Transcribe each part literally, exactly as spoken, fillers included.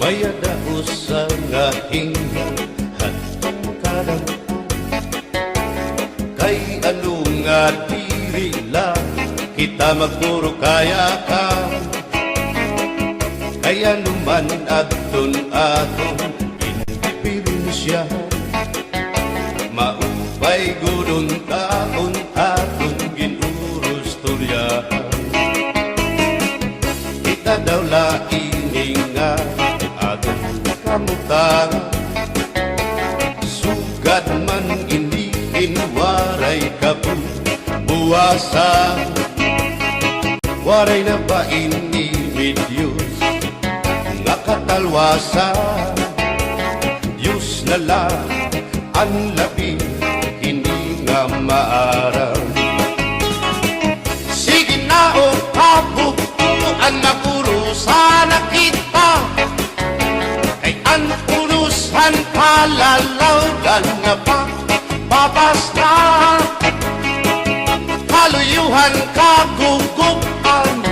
Kay ada usa nga hinga hadton kadagko. Kay ano nga diri la kita magpuro kayakan? Kay ano man adton aton indiperensya, maupay gud unta kon aton gin-urustoryahan. Kita daw la ini nga aton kamutangan, sugad man ini hin waray kabuwasan. Waray na ba ini may Diyos nga katalwasan? Diyos na la an labi hini nga maaram. Sige na, o kabugtoan, mag-urusa na kita. Kay an urusan, palalawgan na pa, papas na. Kaluyohan, kagugup-an,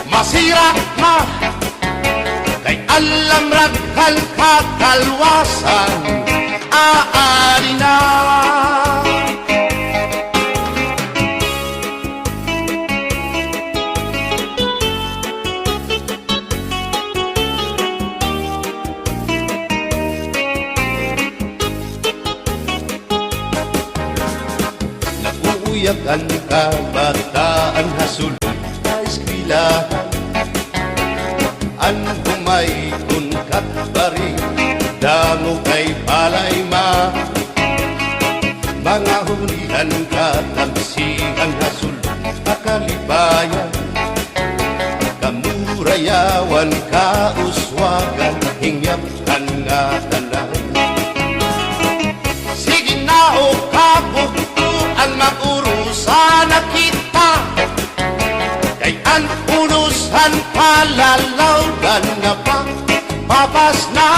masira na. Kay an lamrag han katalwasan, aadi na. Nag-uuyag an kabataan ha sulod ha eskwelahan. An humaykon kat bari, damo kay palay ma. Mga hulihan, katamsihan ha sulod ha kalipayan. Kamurayawan, kauswagan, hingyap han ngatanan. Sige na, o kabugtoan, mag-urusa na kita. Kay an urusan, palalawgan na pa, papas na.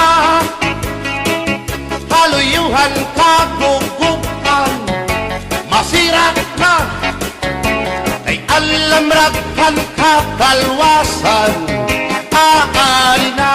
Kaluyohan, kagugup-an, masira na. Kay an lamrag han katalwasan, aadi na.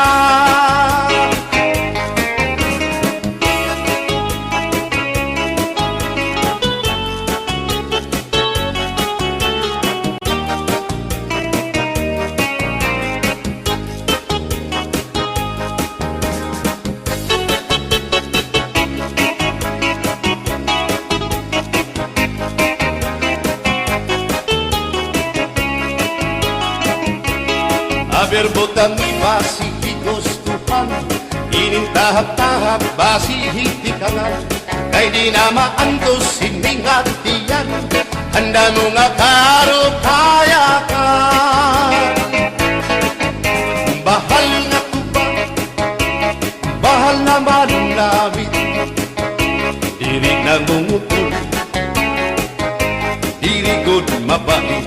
Aber butang iba si higustuhan, inin tahap-tahap basi hitikangan. Kay di na maantos ini nga tiyan, an damo nga karukayakan. Bahal nga tuba, bahal naman namit. Diri nangungupol, diri gud mabait.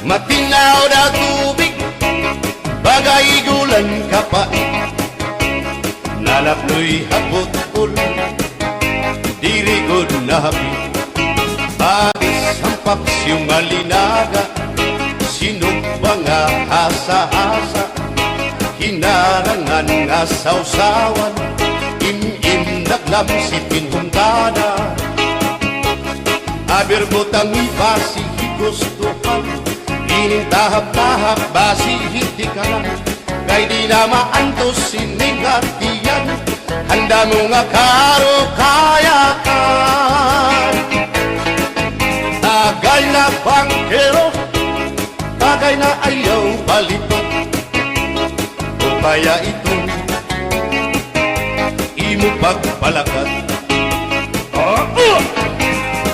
Matinaw daw tubig, baga igulan kapait. Nalapnoy ha putol, diri gud nahapit. Paris an paksiw nga linaga, sinugba nga hasa-hasa, hinarangan nga sawsawan, im-im naglamsi pinhuntada. Aber butang iba si higustuhan, inin tahap-tahap basi hitikangan. Kay di na maantos ini nga tiyan, an damo nga karukayakan. Tagay na bangkero, tagay na ayaw baliton. O kaya iton imo pagpalakat.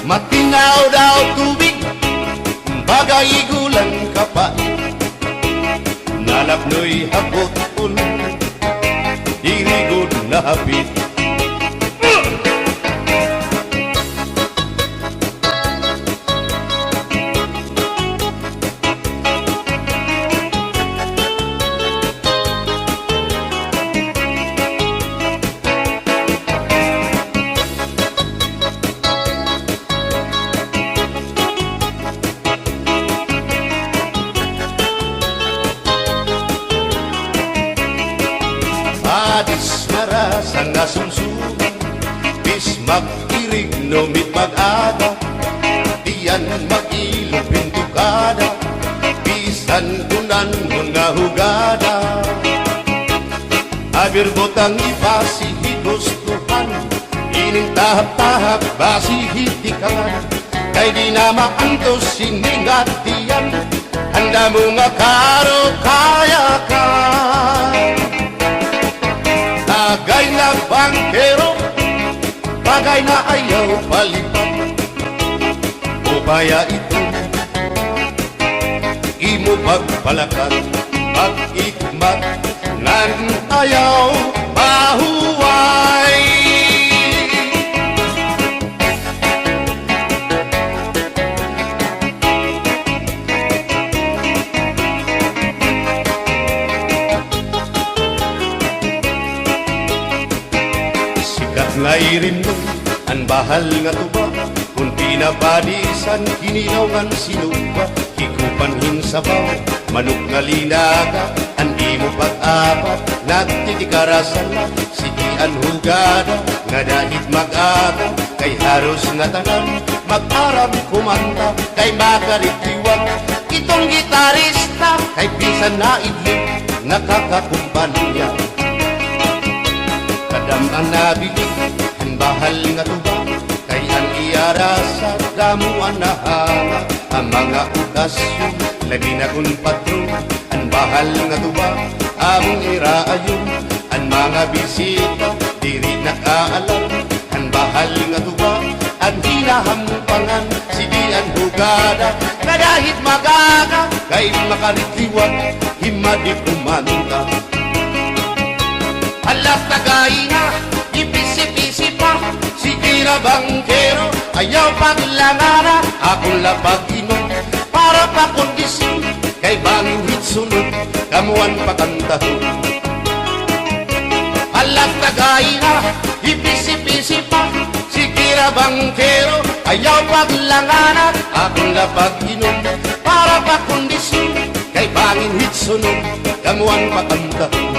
Matinaw daw tubig, baga igulan kapait. Nalapnoy ha putol, diri gud nahapit. sumsuman, bis mag-irig no mit mag-aga, tiyan mag-ilog pintukada, bisan kunan mo nga hugada. Abir butang ibasi hi gustuhan, inin tahap-tahap basi hi tikawan. Kay di na maantos ini nga tiyan, an damo nga karukayakan. Tagay na bangkero, tagay na ayaw palipat. Upaya ito, imo pagpalakat, pag-ikmat, ngan ayaw mahuway. Sikat nga irimnon an bahal nga tuba, kun pinapadisan kinilaw ngan sinuba, hikupan hin sabaw, manok nga linaga, an imo pag-apat, nagtitikarasan na, sige an hugada, ngada hit mag-aga, kay haros ngatanan, mag-aram kumanta, kay makarit liwat, iton gitarista, kay bisan naidlip, nakakakumpanya. Kadam-an nabilin, an bahal nga tuba, kay an iya rasa, damo an nahanga, ha mga okasyon, labi na kun patron, an bahal nga tuba, amon iraayon, an mga bisita, diri nakaalam, an bahal nga tuba, an hinahampangan, sige an hugada, ngada hit mag-aga, kay makarit liwat, himadi kumanta. Hala, tagay na, ipisi-pisi pa, sige na bangkero, ayaw paglangana, akon la pag-inom, para pa kondisyon, kay bangin hit sunod, kamo an pakantahon. Hala, tagay na, ipisi-pisi pa, sige na bangkero, ayaw paglangana, akon la pag-inom, para pa kondisyon, kay bangin hit sunod, kamo an pakantahon.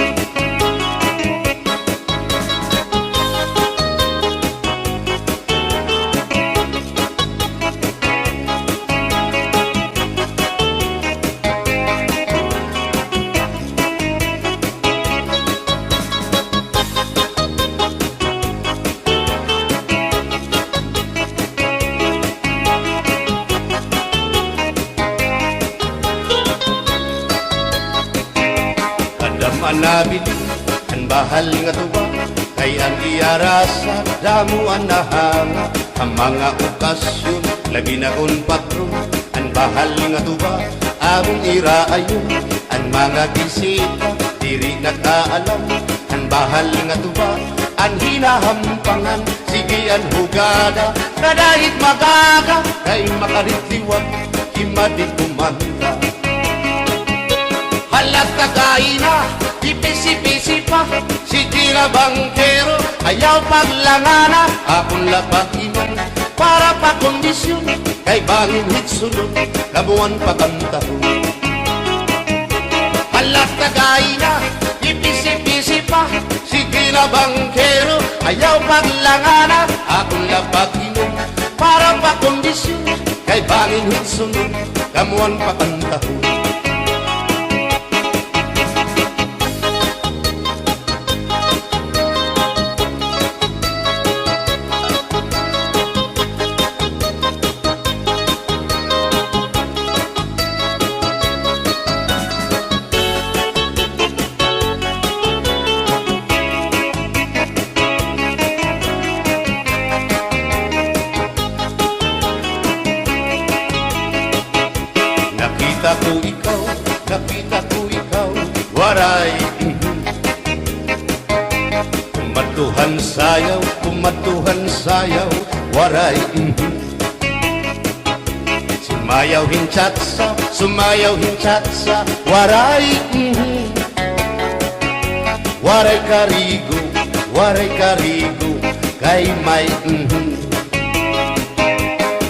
Kadam-an nabilin, an bahal nga tuba, kay an iya rasa, damo an nahanga, ha mga okasyon, labi na kun patron, an bahal nga tuba, amon iraayon, an mga bisita, diri nakaalam, an bahal nga tuba, an hinahampangan, sige an hugada, ngada hit mag-aga, kay makarit liwat, himadi kumanta. Hala, tagay na, ipisi-pisi pa, sige na bangkero, ayaw paglangana, akon la pag-inom, para pa kondisyon, kay bangin hit sunod, kamo an pakantahon. Hala, tagay na, ipisi-pisi pa, sige na bangkero, ayaw paglangana, akon la pag-inom, para pa kondisyon, kay bangin hit sunod, kamo an pakantahon. Nakita ko ikaw, nakita ko ikaw, Waray, mhm. Kumadto han sayaw, kumadto han sayaw, waray, mhm. Sumayaw hin cha-cha, sumayaw hin cha-cha, waray, mhm. Waray karigo, waray karigo, kay may, mhm.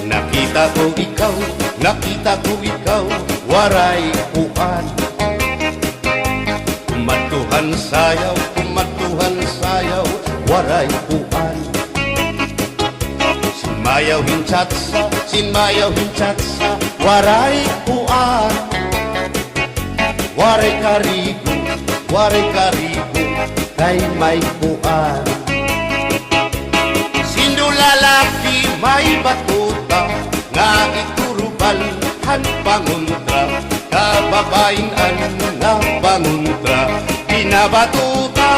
Nakita ko ikaw, nakita ko ikaw, waray kuan. Kumadto han sayaw, kumadto han sayaw, Waray kuan. Sinmayaw hin chatsa, sinmayaw hin chatsa, waray kuan. Waray karigo, waray karigo, kay may kuan. Sindo lalaki may batuta, nga iturubal han pangontra, kababayin-an nga pangontra, binabatuta.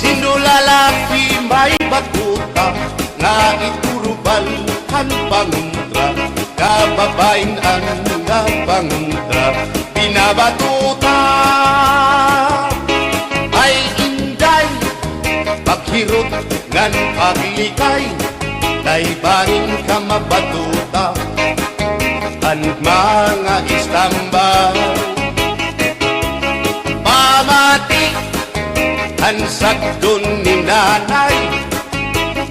Sindo lalaki may batuta, nga iturubal han pangontra, kababayin-an nga pangontra, binabatuta. Ay inday, paghirot ngan paglikay, kay bangin ka mabatuta han mga istambay. Pamati han sagdon ni nanay,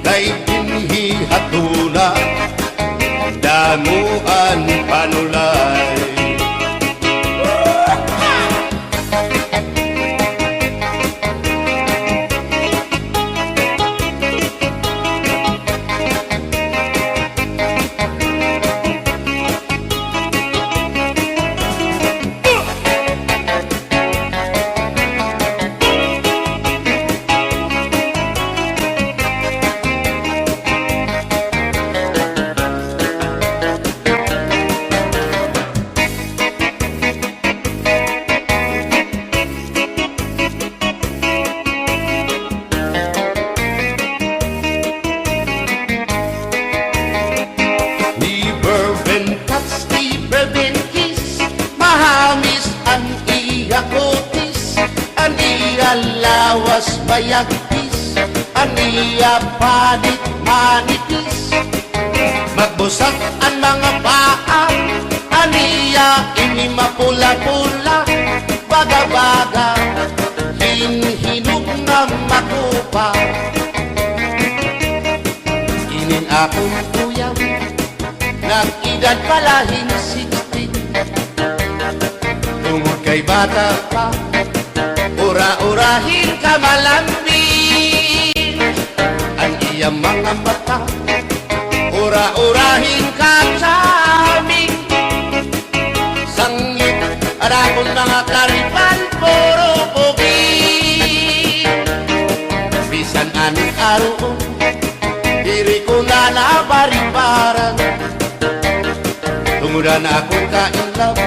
kay dinhi ha tuna, damo an panulay. Ni Bourbon Touch, ni Bourbon Kiss, mahamis an iya kutis, an iya lawas mayagpis, an iya panit manipis. Magbusag an mga paa, an iya ini mapula-pula, baga-baga hin hinog nga makupa. Inin akon uyab, nag-edad pa la hin sixteen. Tungod kay bata pa, ura-ura hin kamalambing. An iya mga mata, ura-ura hin ka-charming. Sanglit an akon mga karipan, puro pugi. Bisan anong aruon, diri ko na nabaribaran. Tungod an akon ka-in love,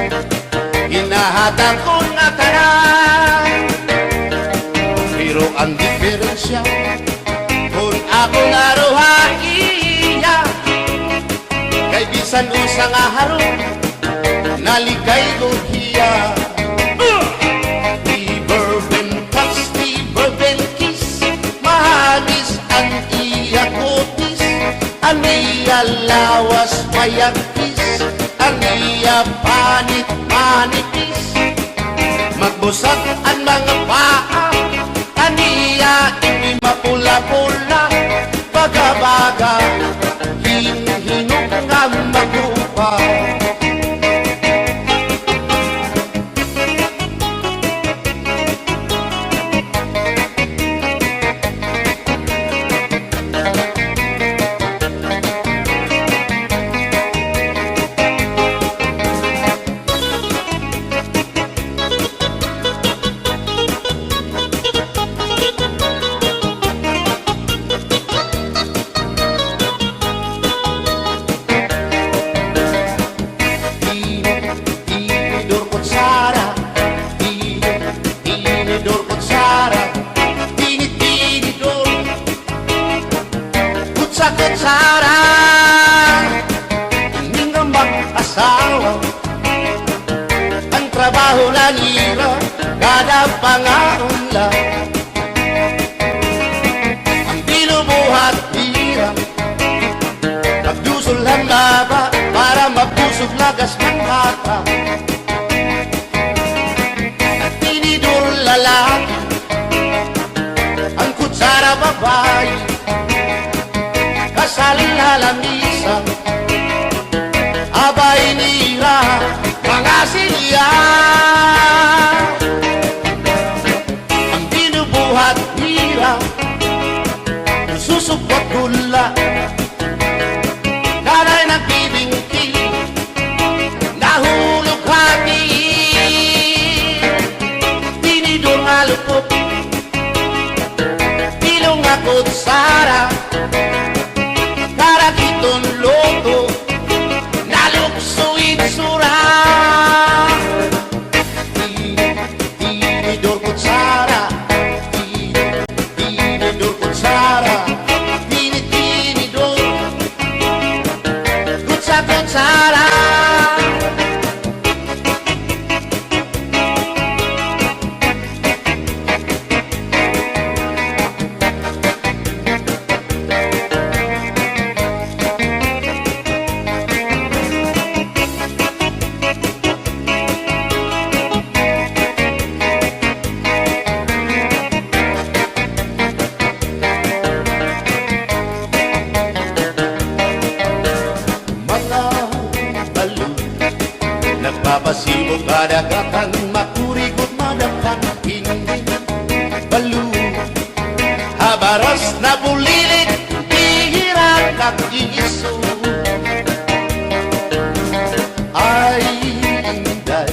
ginahatag ko ngatanan. Pero an diperensya, kon ako naro ha iya, kay bisan usa nga harong, naligay gud hiya. Ni Bourbon Touch, ni Bourbon Kiss, mahamis an iya kutis, an iya lawas mayagpis, an iya panit manipis. Magbusag an mga paa, an iya ini mapula-pula, baga-baga hin hinog nga makupa. Ini, tinidor, kutsara. Ini, tinidor, kutsara. Ini, tinidor, kutsa, kutsara. Ini nga mag-asawa, an trabaho la nira, kada pangaon la. An binubuhat nira, magdusol han baba para mabusog lagas man bata. An tinidor lalaki, an kutsara babayi, kasal ha lamisa, abay nira mga silya. An binubuhat ni Kutsara, karagiton luto, nalukso itsura. Tini-, tinidor kutsara, tini-, tinidor kutsara, tini-, tinidor kutsa-, kutsara. Mga balo, nagpapasibo kadagatan, makurigot madapan, hindi balo. Ha baras nabulilit, bihira kag iso. Ay, inday,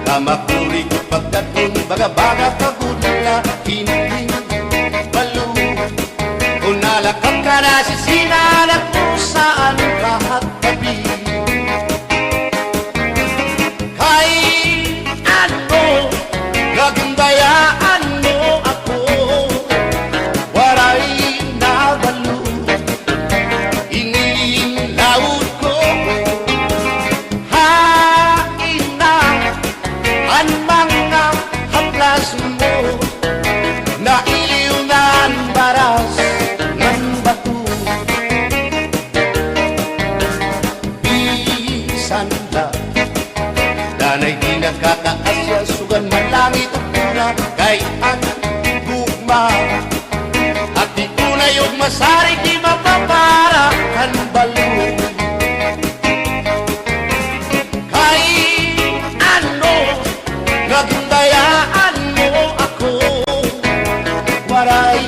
kamakurigot pagdadton, baga-baga kagudla, hindi balo. Kon nalakat ka na sisina, nagmusaan ka ha tabi. Kay ano, gagimbayaan mo ako, waray nabalo ini in lawod ko. Hain na an mga haplas mo, nailiw na an baras ngan bato. Bisan la danay di nakakaasya, sugad man langit ug luna, kay an gugma ha tikunay ug masarig di mapapara kan balo. Kay ano, gagimbayaan mo ako, waray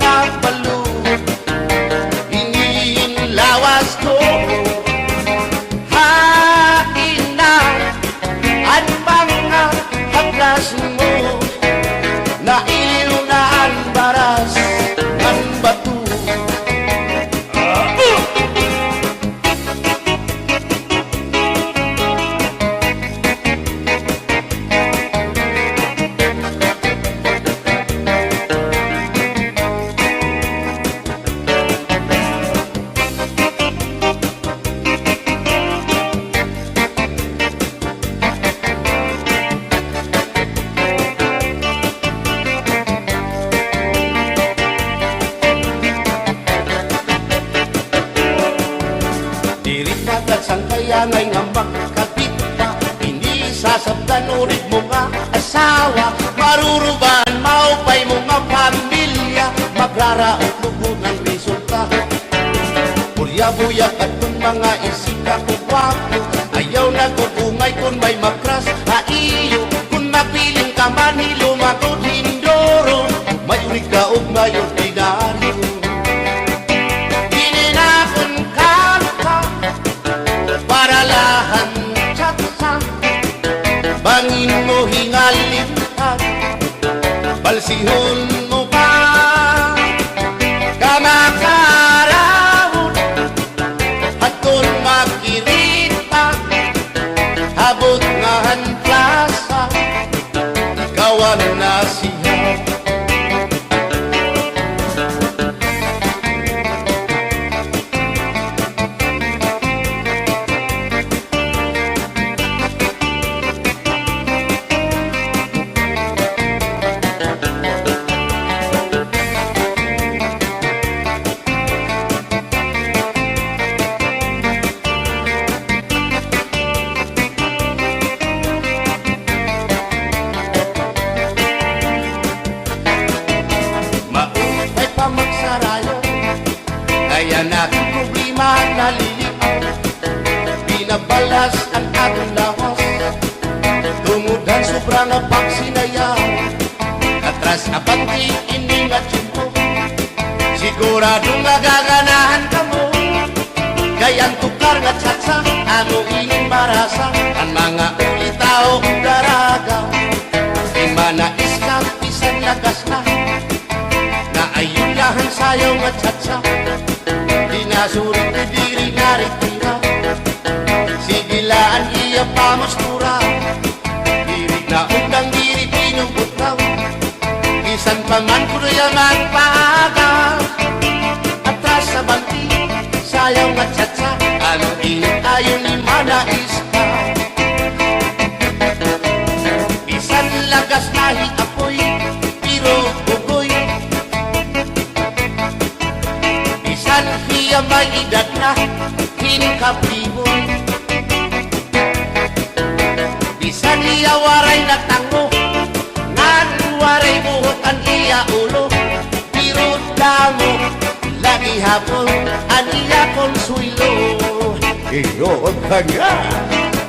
nabalo ini in lawas ko. Hain na an mga haplas mo, nailiw na an baras ngan bato. Diri ka tagsangkay angay nga makakita, ini sasabtan urig mo nga asawa, marurubaan maupay mo nga pamilya, magraraot lugod an resulta. Buya-buya kadton mga isika ko gwapo, ayaw nag-ugongay kon may makras ha iyo, kon mapiling ka man hilumagod hindoro, mayor ka ug mayor ordinaryo. Ini na kon kanta, para la han chatsa, bangin mo hingalimtan, balsihon mo pa, kamakarawon, hadton makirita, ha butnga han plasa, ikaw an nasiha. Maupay pa magsarayaw, kay an aton problema naliliaw. Binabalas an aton lawas, tungod han sobra nga pagsinayaw. Atras abante ini nga tiyempo, sigurado nga gaganahan kamo. Kay an tukar nga chatsa, amo ini marasa, an mga ulitaw daraga. Di man na iskap bisan lagas na, naayon Ayaw nga tsatsa, di na surit diri nga ritira. Sige la an iya pamustura, diri na undang diri pinubutang. Bisan pa man kuno iya magpaaga, atras sa bangti, sayaw nga tsatsa, ano ini ayon ni Mana Ista. Bisan lagas na hin apoy, pero bugoy. Bisan hiya may edad na, hin kapiboy. Bisan hiya waray na tango, ngan waray buhok an iya ulo, pero damo la gihapon an iya konsuwelo. Iyo, kanya.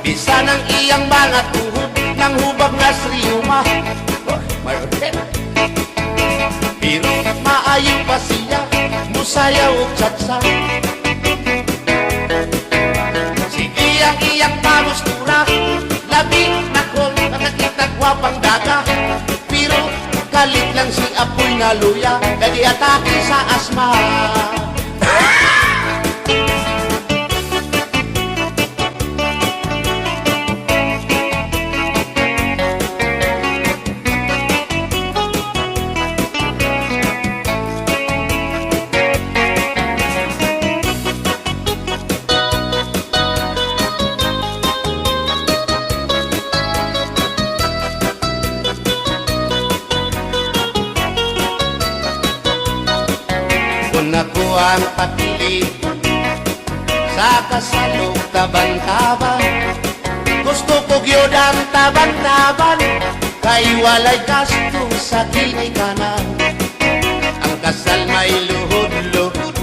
Bisan an iyang mga tuhod nanghubag nga sa riyuma. Oh, may Pero maayo pa siya, musayaw og tsatsa. Sige an iyang pamustura, labi na kon makakita gwapang daga. Pero kalit lang si Apoy nga luya, kay giatake sa asma. Kon ako ang papili, sa kasal ug taban-taban. Gusto ko gyud ang taban-taban, kay walay gasto sa ginikanan. Ang kasal may luhod-luhod,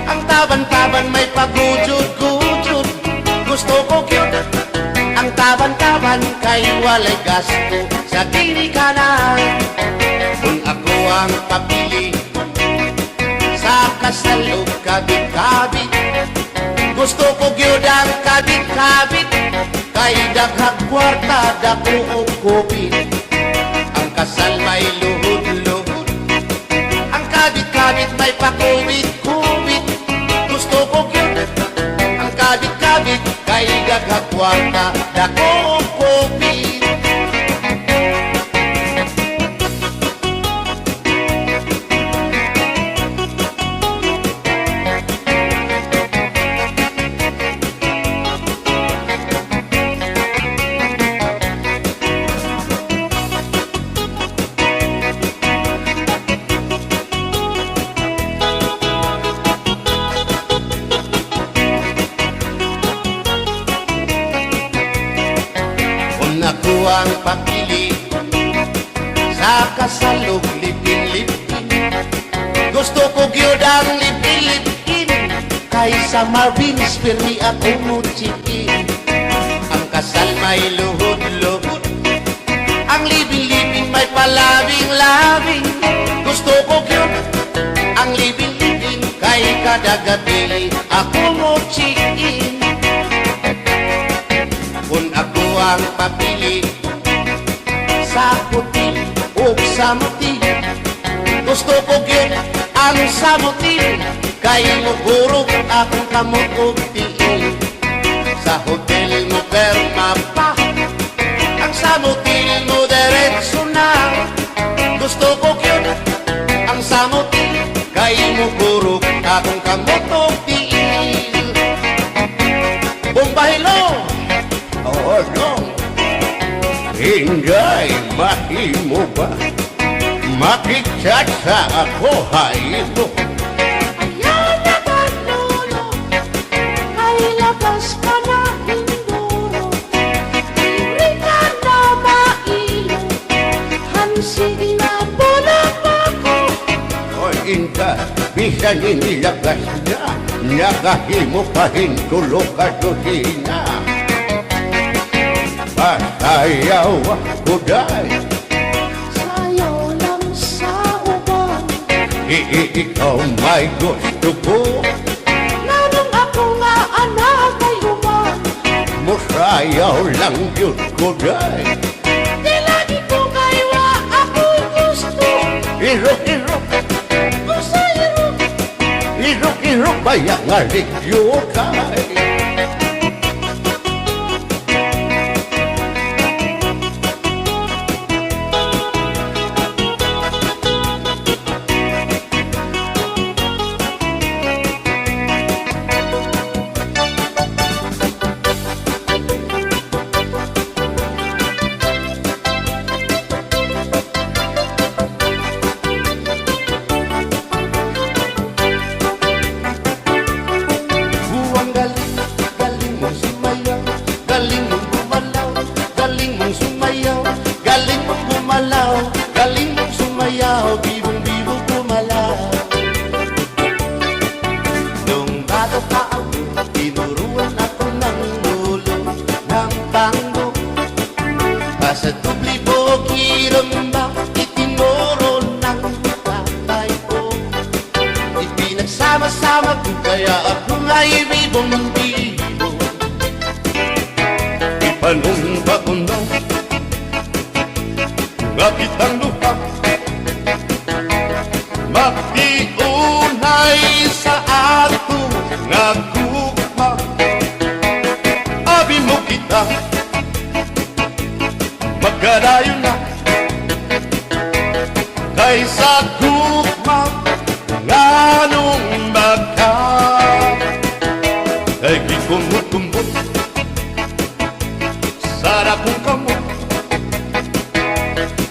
ang taban-taban may pagujod-gujod. Gusto ko gyud ang taban-taban, kay walay gasto sa ginikanan. Kung ako ang papili, sa kasal ug kabit-kabit. Gusto ko gyud ang kabit-kabit, kay daghag kwarta, dako og kupit. Ang kasal may luhod-luhod, ang kabit-kabit may pakubit-kubit. Gusto ko gyud ang kabit-kabit, kay daghag kwarta, dako og kupit. Kung ako ang papili, sa kasal ug live-in, live-in. Gusto ko gyud ang live-in, live-in. Kay sa Marvin's pirmi ako mo-check-in. Ang kasal may luhod-luhod, ang live-in, live-in may palabing-labing. Gusto ko gyud ang live-in, live-in. Kay kada gabii ako mo-check-in. Kun ako ang papili, sa hotel o sa motel. Gusto ko gyud ang sa motel, kay mogurog akon kamot ug tiil. Sa hotel mopirma pa, ang sa motel modiretso na. Gusto ko gyud ang sa motel, kay mogurog akon kamot ug tiil. Bomba Hilo! Oo, Dong. Inday, mahimo ba? Makigtsatsa ako ha imo. Ayaw na gad, Lolo, kay lagas ka na hin duro. Diri ka na mailo, han sige na bulag ako. Oy, Inday, bisan ini lagas na, nakahimo pa hin tulo ka dosina. Pasayaw ako, day. Sayaw lang sa uban. I-, i-, ikaw may gusto ko. Nganong ako nga ana kay uban? Mosayaw lang gyud ko, day. Di lagi ko kay wa ako gusto. Iro, iro. Kung sayo Baya nga Rick Yokay. Buwang galing, galing mong sumayaw, galing mong gumalaw, galing mong sumayaw, galing mong gumalaw, galing mong sumayaw, bibong-bibong gumalaw. Nung bata pa ako, tinuruan ako ng lolo ng tango. Basta doble bukiramba, itinuro ng tatay ko. Ipinagsama-sama ko, kaya ako ngay bibong-bibong. Ipanumpa ko na nga kitang duha, magtiunay sa ato nga gugma. Abi mo kita, magkadayon na kay sa gugma nganong magka. Kay gikumot-kumot sa dakong kamot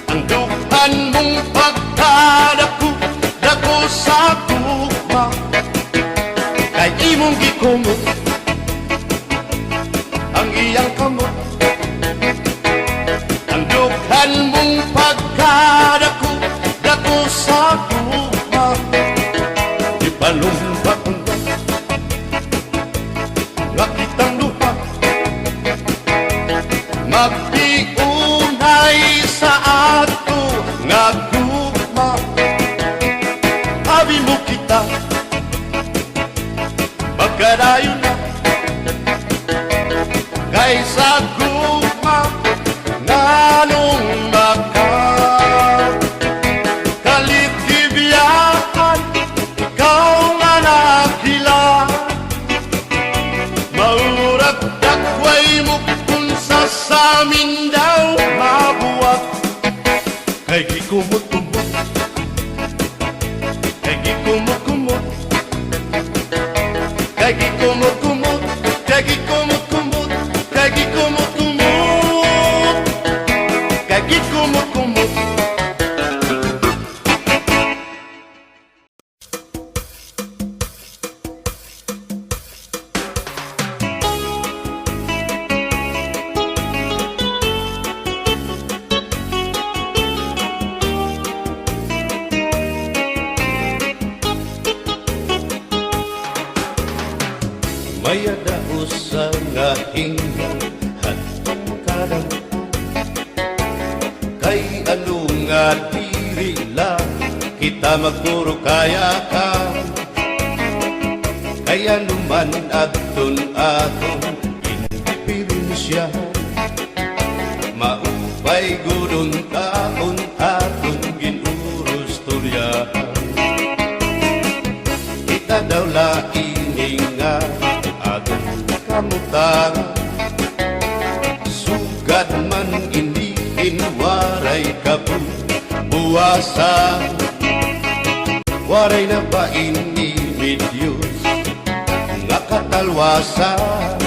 ang dughan mong pagkadako, dako sa gugma. Kay imong gikumot ang iyang kamot, ang dughan mong pagkadako, dako sa gugma. Ipalumpa ko na nga kitang duha, magtiunay sa ato nga gugma. Abi mo kita, magkadayon na kay sa gugma nganong magka. Kalit gibiyaan, ikaw nga nakila, maurag dakway mo kun sa samin daw mabuwag. Kay gikumot-kumot, kay gikumot-kumot, kay gikumot-kumot, kay gikumot-kumot, kay gikumot-kumot, kay gikumot-kumot. May-ada usa nga hinga hadtong kadamo. Kay ano nga diri la kita magpuro kaya ka? Kay ano man adton aton indiperensya, maupay gud unta an aton gin-urustoryahan. Kita daw la ini nga aton kamutangan. Sugad man ini hin waray kabuwasan. Waray na ba ini Diyos nga katalwasan?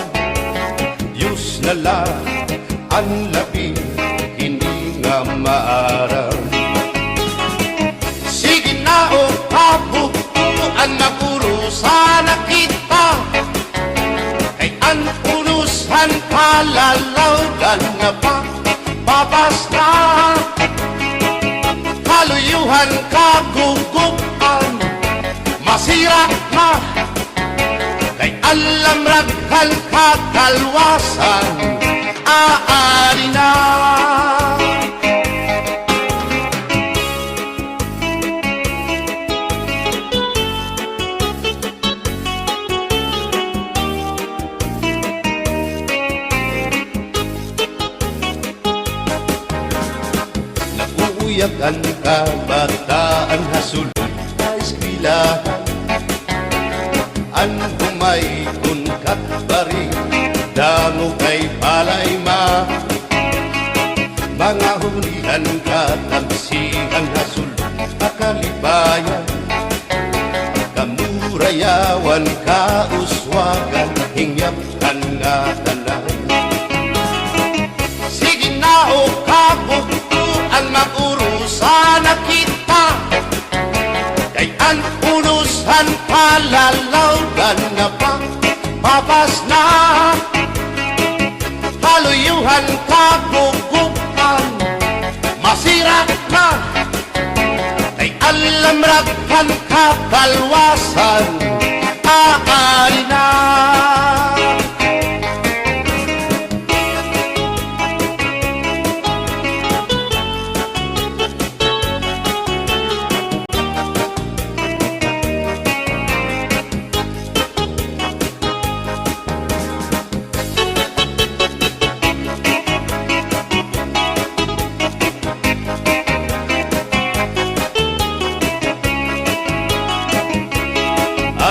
Diyos na la an labi hini nga maaram. Sige na, o kabugtoan, mag-urusa na kita. Kay an unos han kalalawgan nga pa, babas na. Kaluyo han kagugup-an, masira na. Kay an lamrag han katalwasan, aadi na. Nag-uuyag an kabataan ha sulod ha eskwelahan. Amo kay palay ma, mga hunihan, katamsihan ha sulod ha kalipayan. Kamurayawan, kauswagan, hingyap kan ngatanan. Sige na, o kabugtoan, mag-urusa na kita. Kay an unusan palalawgan na pa, papas na. Kaluyuhan, kagugupan, masirak na. Kay alamrag han kakalwasan, aadi na.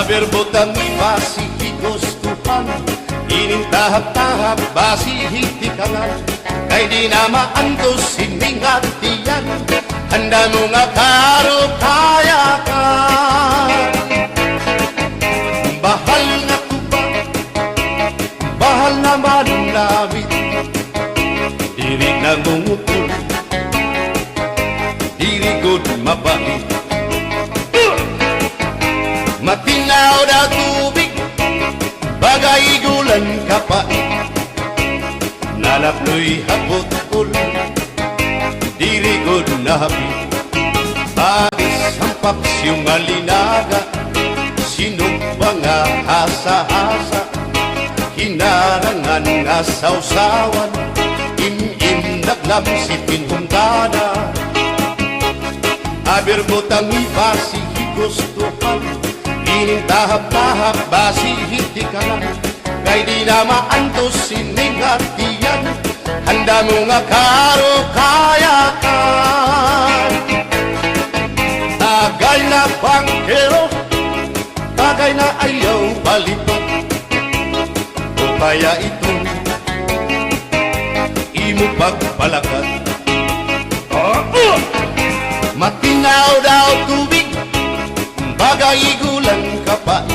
Aber butang iba si higustuhan, inin tahap-tahap basi hitikangan. Kay di na maantos ini nga tiyan, handa mo nga karukayakan. Bahal nga tuba, bahal naman namit. Diri nangungutol, diri gud mabait. Matinaw daw tubig, baga igulan kapait. Nalapnoy ha butol, diri gud nahapit. Patis an paksiw nga linaga, sinugba nga hasa-hasa. Hinarangan nga sawsawan, im-im naglamsit in huntada. Aber butang iba si higustuhan, inin tahap-tahap basi hitikangan. Kay di na maantos ini nga tiyan, handa mo nga karukayakan. Tagay na bangkero, tagay na ayaw palipat. Upaya ito, imo pagpalakat. Matinaw daw tubig, baga igulan kapait.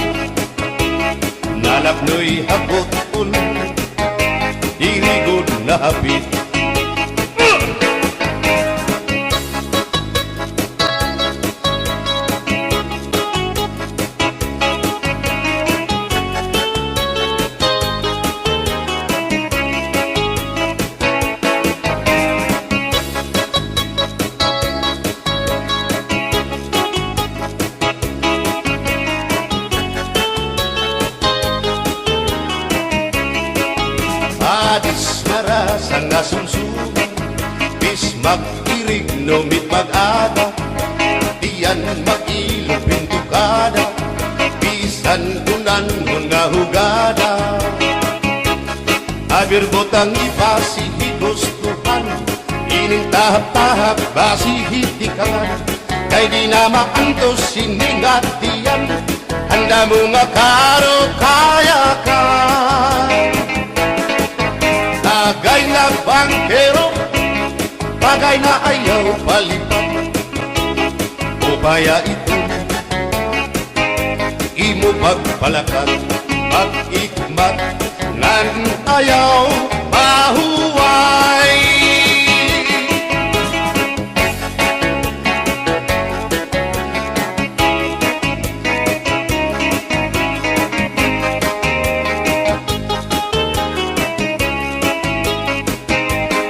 Nalapnoy ha butol, diri gud nahapit. Padis marasa nga sumsuman, bis mag-irig numit mag-aga, tiyan mag-ilo pintukada, bisan kunan-on nga hugada. Aber butang iba si higustuhan, inin tahap-tahap basi hitikangan. Kay di na maantos ini nga tiyan, handa mo nga karukayakan. Tagay na bangkero, tagay na ayaw palipat. Upaya ito, imo pagpalakat, pag-ikmat, ngan ayaw mahuway.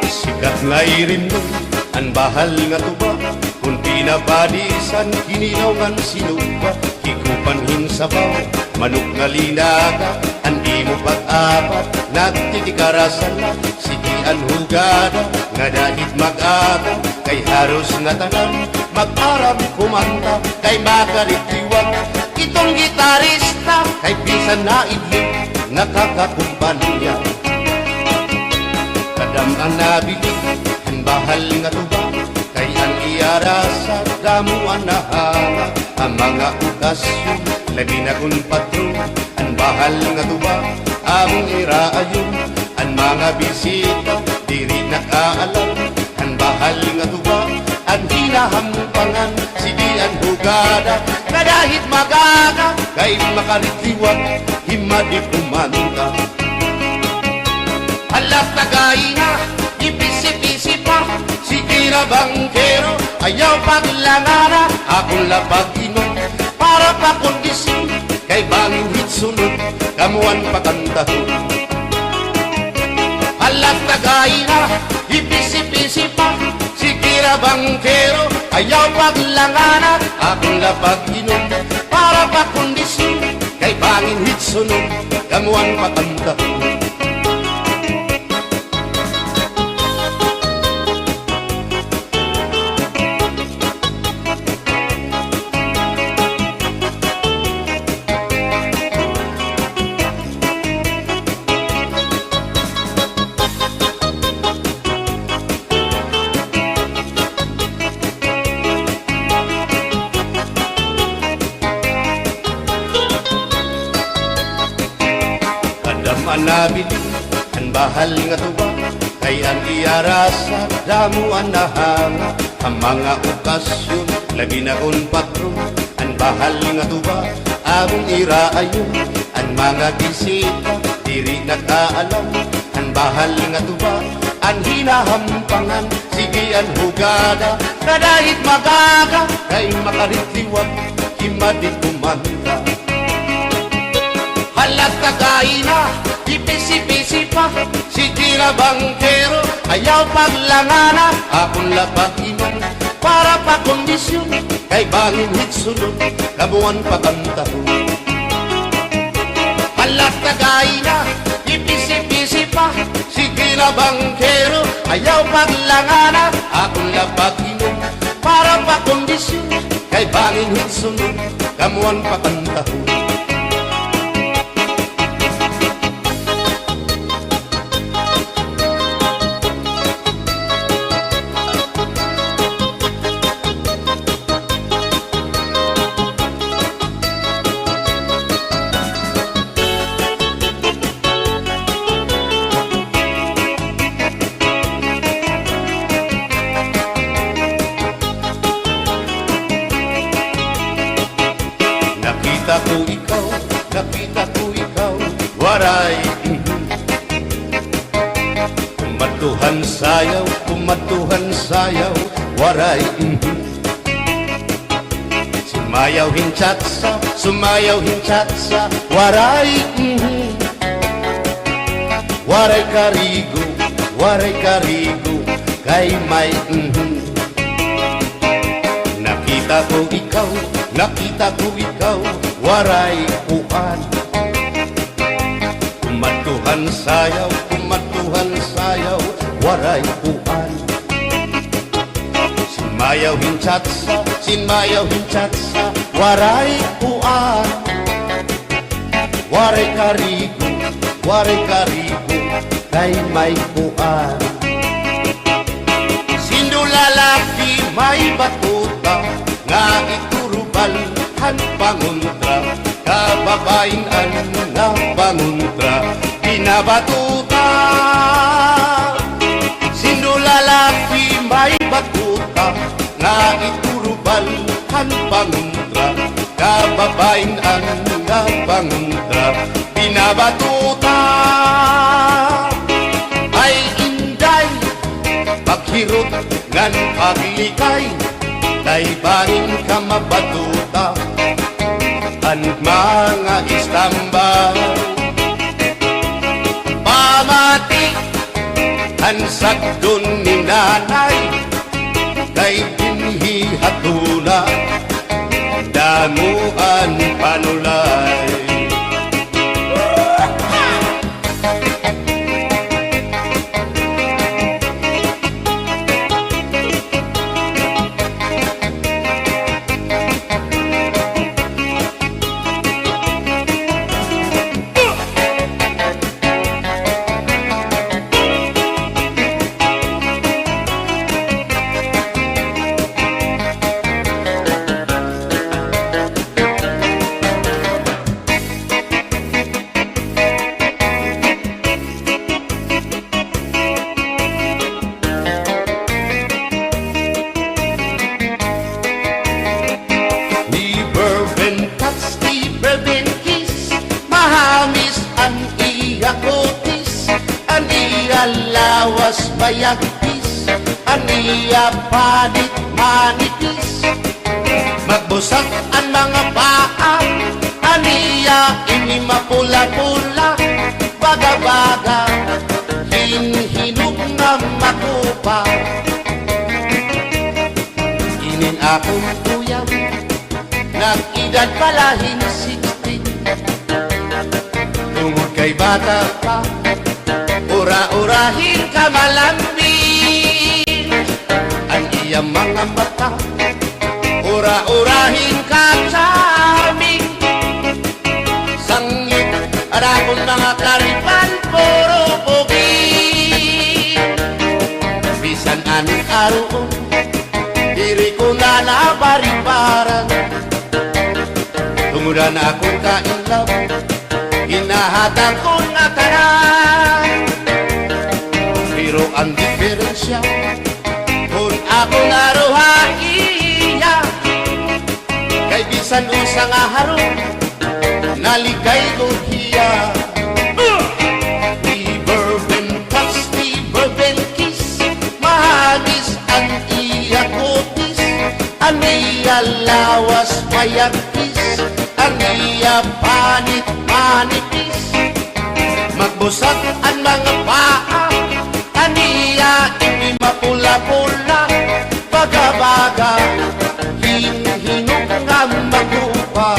Sikat nga irimnon an bahal nga tuba, kun pinapadisan, kinilaw ngan sinugba, hikupan hin sabaw, manok nga linaga, an imo pag-apat, nagtitikarasan na, sige an hugada, ngada hit mag-aga, kay haros ngatanan, mag-aram kumanta, kay makaritiwag, iton gitarista, kay bisan naidlip, nakakakumpanya. Kadam-an nabilin, an bahal nga tuba, kay an iya rasa, damo an nahanap, ha mga okasyon, labi na kun patron, an bahal nga tuba, amon iraayon, Bisita, diri nag-aalam, an bahal nga tuba, an hinahampangan, sige an hugada, kada hit mag-aga, kay makarit liwat, himadi kumanta. Hala, tagay na, ipisi-pisi pa, sige na bangkero, ayaw paglangana, akon la pag-inom, para pakondisyon, kay bangin hit sunod, kamo an pakantahon. Hala, tagay na, ipisi-pisi pa, sige na bangkero, ayaw paglangana, akon la pag-inom, para pakondisyon, kay bangin hit sunod, kamo an pakantahon. Kadam an nabilin, an bahal nga tuba, kay an iya rasa, damo an nahanga, ha mga okasyon, labi na kon patron, an bahal nga tuba, amon iraayon, an mga bisita, diri nag-aalam, an bahal nga tuba, an hinahampangan, sige an hugada, kada hit mag-aga, kay makarit liwat, himadi kumanta. Hala, tagay na, ipisi-pisi pa, sige na bangkero, ayaw paglangana, akon la pag-inom, para pakondisyon, kay bangin hit sunod, kamo an pakantahon. Hala, tagay na, ipisi-pisi pa, sige na bangkero, ayaw paglangana, akon la pag-inom, para pakondisyon, kay bangin hit sunod, kamo an pakantahon. Nakita ko ikaw, nakita ko ikaw, Waray, mhm. Kumadto han sayaw, kumadto han sayaw, Waray, mhm. Sumayaw hin cha-cha-cha, sumayaw hin cha-cha-cha, Waray, mhm. Waray karigo, Waray karigo, kay may, mhm. Nakita ko ikaw, nakita ko ikaw, Waray kuan. Kumadto han sayaw, kumadto han sayaw, Waray kuan. Sinmayaw hin cha-cha-cha, sinmayaw hin cha-cha-cha, Waray kuan. Waray karigo, Waray karigo, kay may kuan. Sindo lalaki may batuta, nga iturubal han pangontra, kababayin-an nga pangontra, binabatuta. Sindo lalaki may batuta, nga iturubal han pangontra, kababayin-an nga pangontra, binabatuta. Ay, Inday, paghirot ngan paglikay, kay bangin ka mabatuta han mga istambay. Pamati han sagdon ni Nanay, kay dinhi ha tuna, damo an panulay. lawas mayagpis, an iya panit manipis. Magbusag an mga paa, an iya ini mapula-pula, baga-baga hin hinog nga makupa. Inin akon uyab, nag-edad pa la hin sixteen. Tungod kay bata pa, ura-ura hin kamalambing. An iya mga mata, ura-ura hin ka-charming. Sanglit an akon mga karipan, puro pugi. Bisan an aruon, diri ko na nabaribaran. Tungod an akon ka-in love, hinahatag ko ngatanan. Pero an diperensya, kon ako naro ha iya, kay bisan usa nga harong, naligay gud hiya. Never been touched, never been kissed, mahagis an iya kutis. An iya lawas mayagpis, an iya panit manipis. Magbusag an mga paa, an iya ipi mapula-pula, baga-baga hin hinog nga makupa.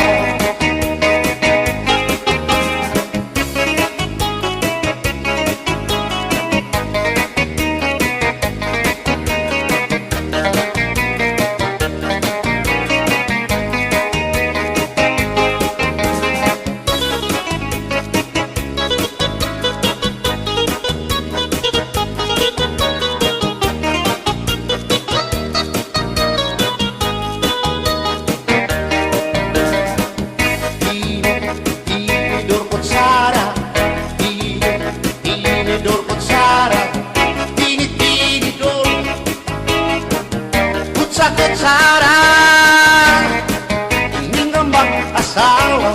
Tini-, tinidor kutsara, tini-, tinidor kutsara, tini-, tinidor kutsa-kutsara. Ini nga mag-asawa,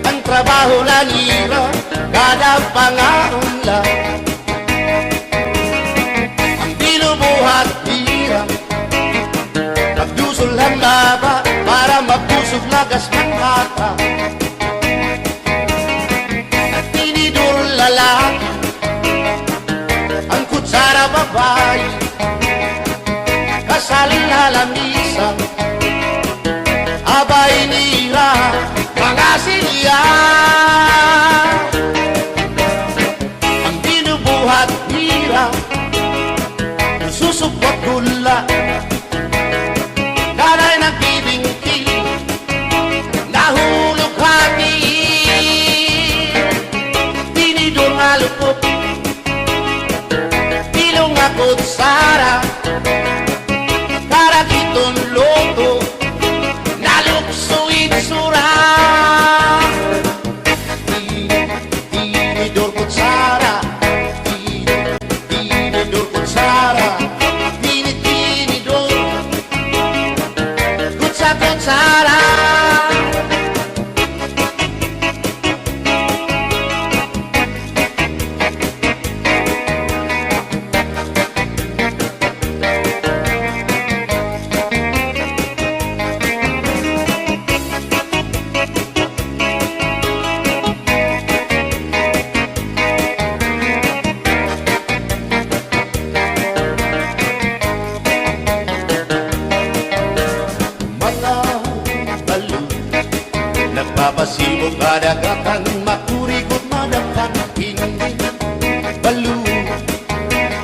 an trabaho la nira, kada pangaon la. An binubuhat nira, magdusol han baba para mabusog lagas man bata. An tinidor lalaki, an kutsara babayi, kasal ha lamisa, abay nira mga silya. An binubuhat nira, susukot gula. Nanay nagbibingki, nahulog ha tiil. Tinidor nga lupok, bilog nga kutsara, karag iton luto, nalukso itsura. Tini-, tinidor kutsara, tini-, tinidor kutsara, tini-, tinidor kutsa-kutsara. Mga balo, nagpapasibo kadagatan, makuri gud madapan, ini balo.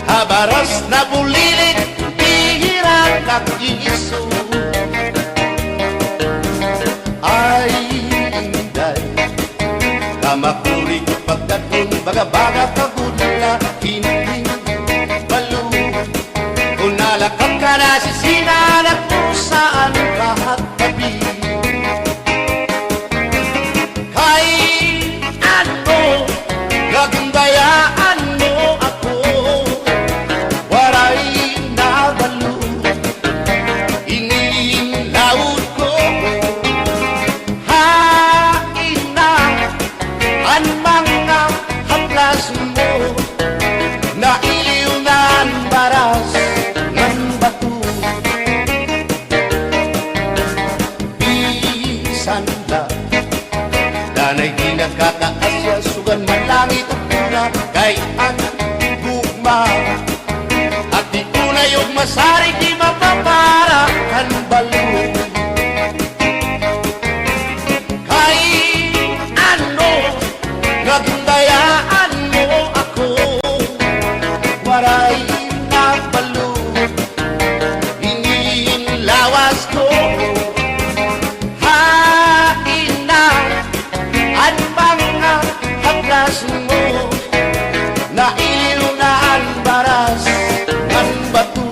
Ha baras nabulilit, bihira nag-iiso. Ay, Inday, kamakuri ko pagdadton, baga-baga pa gud la, ini balo. Kon nalakat ka na sisina, nagpusahan ka ha tabi. Kay ano, gagundayaan mo ako, waray na balo, ini laod ko. Hain na an mga haplas mo, Ay, an gugma. At di tunay ugma sarig di mapapara an balod. Kay ano nga ginbayaan mo ako, waray na balod. Ini in lawas ko, hain na an mga haplas mo, nailiw na an baras ngan bato.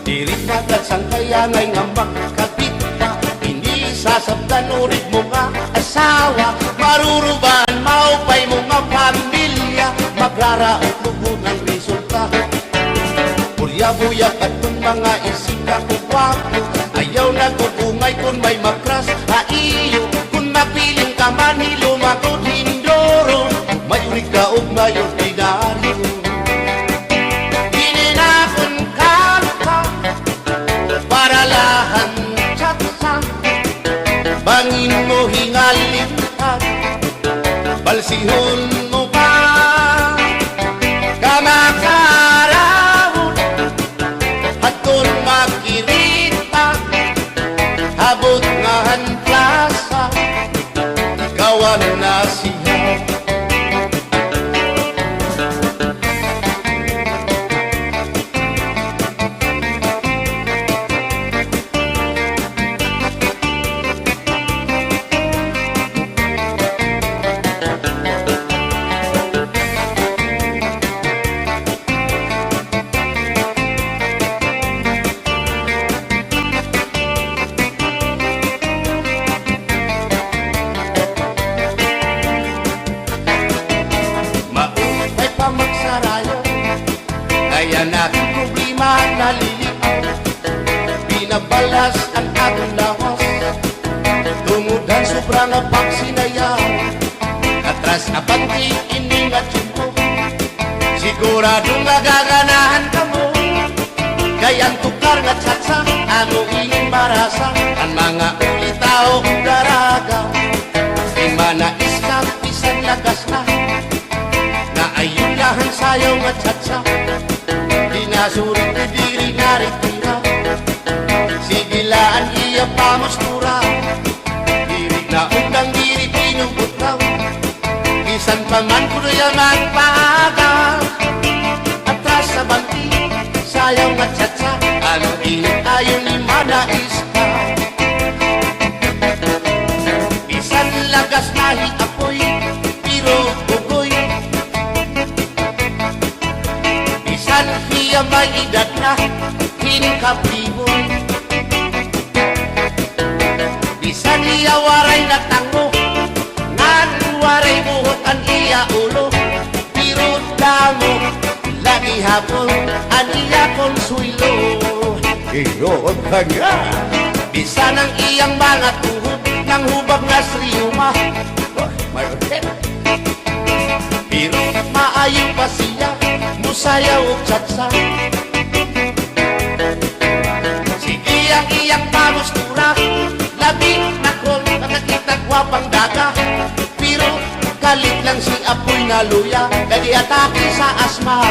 Diri na gad sangkay angay nga makakita, ini sasabtan urig mo nga asawa, marurubaan maupay mo nga pamilya, magraraot lugod an resulta. Buya-buya kadton mga isika ko gwapo, ayaw na gugungay kon may makras ha iyo, kon mapiling ka man hilumagod hindoro, may urig ka ug may ordinaryo. Ini na kon kanta, para la han chatsa, bangin mo hingalintan, balsihon mo pa, kamakarahon, hadton makirita, habot nga han plasa, ikaw an nasiha. Maupay pa magsarayaw, kay an akon problema naliliaw. Binabalas an akon lawas, tungod han sobra nga pagsinayaw. Atras abante ini nga tiyempo, sigurado nga gaganahan kamo. Kay an tukar nga chatsa, amo ini marasa, an mga ulitaw daragaw. Di man na iskap, bisan lagas na, naayon la han sayaw nga chatsa. Di na surit, diri na ritira. Sige la an iya pamustura. Diri na undang, diri binubutraw. Bisan pa man kuno iya magpaaga, atras abante, sayaw nga chatsa, ano ini ayon ni Mana Iska. Bisan lagas na hi Apoy, pero bugoy. Bisan hiya may edad na, hin kapriboy. Bisan hiya waray na tango, ngan waray buhok an iya ulo, pero damo la gihapon an iya konsuwelo. Iyo, tanga. Bisan an iyang mga tuhod nanghubag nga sa riyuma. Oh, may ulit. Pero maayo pa siya mosayaw og chatsa. Sige an iyang pamustura, labi na kon makakita gwapang daga. Pero kalit lang si Apoy naluya, kay giatake sa asma.